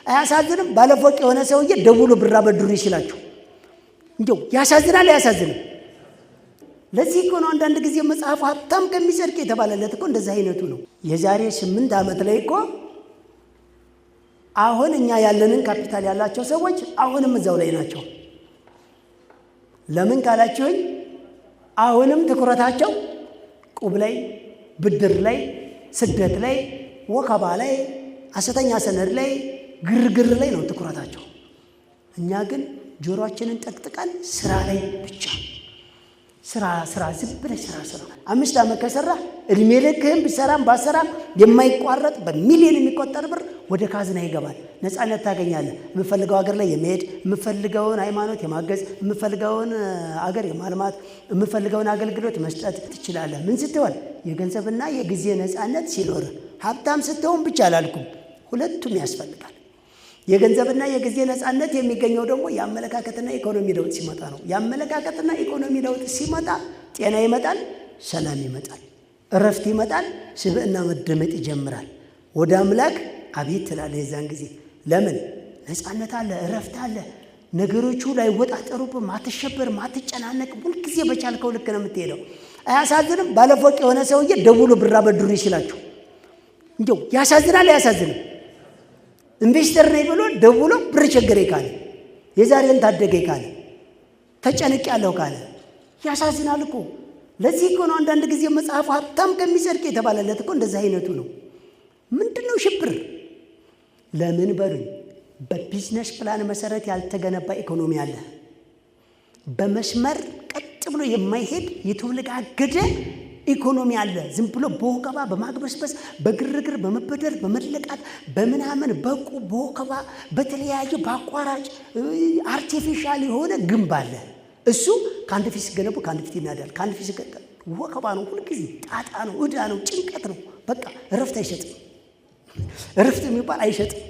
አያሳዝንም? ባለፎቅ የሆነ ሰውዬ ደውሎ ብር አበድሩኝ ሲላችሁ እንዲያው ያሳዝናል? አያሳዝንም? ለዚህ እኮ ነው አንዳንድ ጊዜ መጽሐፉ ሀብታም ከሚጸድቅ የተባለለት እኮ እንደዚህ አይነቱ ነው። የዛሬ 8 ዓመት ላይ እኮ አሁን እኛ ያለንን ካፒታል ያላቸው ሰዎች አሁንም እዛው ላይ ናቸው። ለምን ካላችሁኝ አሁንም ትኩረታቸው ቁብ ላይ፣ ብድር ላይ፣ ስደት ላይ፣ ወከባ ላይ፣ ሐሰተኛ ሰነድ ላይ፣ ግርግር ላይ ነው ትኩረታቸው። እኛ ግን ጆሮአችንን ጠቅጥቀን ስራ ላይ ብቻ፣ ስራ ስራ፣ ዝም ብለህ ስራ ስራ። 5 ዓመት ከሰራህ እድሜ ልክህን ብሰራም ባሰራም የማይቋረጥ በሚሊዮን የሚቆጠር ብር ወደ ካዝና ይገባል። ነፃነት ታገኛለህ። የምፈልገው ሀገር ላይ የመሄድ፣ የምፈልገውን ሃይማኖት የማገዝ፣ የምፈልገውን አገር የማልማት፣ የምፈልገውን አገልግሎት መስጠት ትችላለህ። ምን ስትሆን? የገንዘብና የጊዜ ነፃነት ሲኖርህ። ሀብታም ስትሆን ብቻ አላልኩም፣ ሁለቱም ያስፈልጋል። የገንዘብና የጊዜ ነፃነት የሚገኘው ደግሞ የአመለካከትና ኢኮኖሚ ለውጥ ሲመጣ ነው። የአመለካከትና ኢኮኖሚ ለውጥ ሲመጣ ጤና ይመጣል፣ ሰላም ይመጣል፣ እረፍት ይመጣል፣ ስብዕና መደመጥ ይጀምራል። ወደ አምላክ አቤት ትላለህ የዛን ጊዜ። ለምን? ነፃነት አለ፣ እረፍት አለ። ነገሮቹ ላይወጣጠሩብም፣ አትሸበርም፣ አትጨናነቅም። ሁልጊዜ በቻልከው ልክ ነው የምትሄደው። አያሳዝንም? ባለፎቅ የሆነ ሰውዬ ደውሎ ብር አበድሩኝ ሲላችሁ እንዲያው ያሳዝናል? አያሳዝንም? Investor ነኝ ብሎ ደውሎ ብር ቸገረኝ ካለ፣ የዛሬን ታደገኝ ካለ፣ ተጨንቄያለሁ ካለ ያሳዝናል እኮ። ለዚህ እኮ ነው አንዳንድ ጊዜ መጽሐፉ ሀብታም ከሚጸድቅ የተባለለት እኮ እንደዚህ አይነቱ ነው። ምንድን ነው ሽብር? ለምን በሉኝ፣ በ business plan መሰረት ያልተገነባ ኢኮኖሚ አለ። በመስመር ቀጥ ብሎ የማይሄድ የተወለጋገደ ኢኮኖሚ አለ። ዝም ብሎ በወከባ፣ በማግበስበስ፣ በግርግር፣ በመበደር፣ በመለቃት፣ በምናምን፣ በቁብ፣ በወከባ፣ በተለያየ በአቋራጭ artificial የሆነ ግንብ አለ። እሱ ከአንድ ፊት ሲገነቡ ከአንድ ፊት ይናዳል። ከአንድ ፊት ሲገ ወከባ ነው፣ ሁልጊዜ ጣጣ ነው፣ ዕዳ ነው፣ ጭንቀት ነው። በቃ እረፍት አይሰጥም። እረፍት የሚባል አይሰጥም።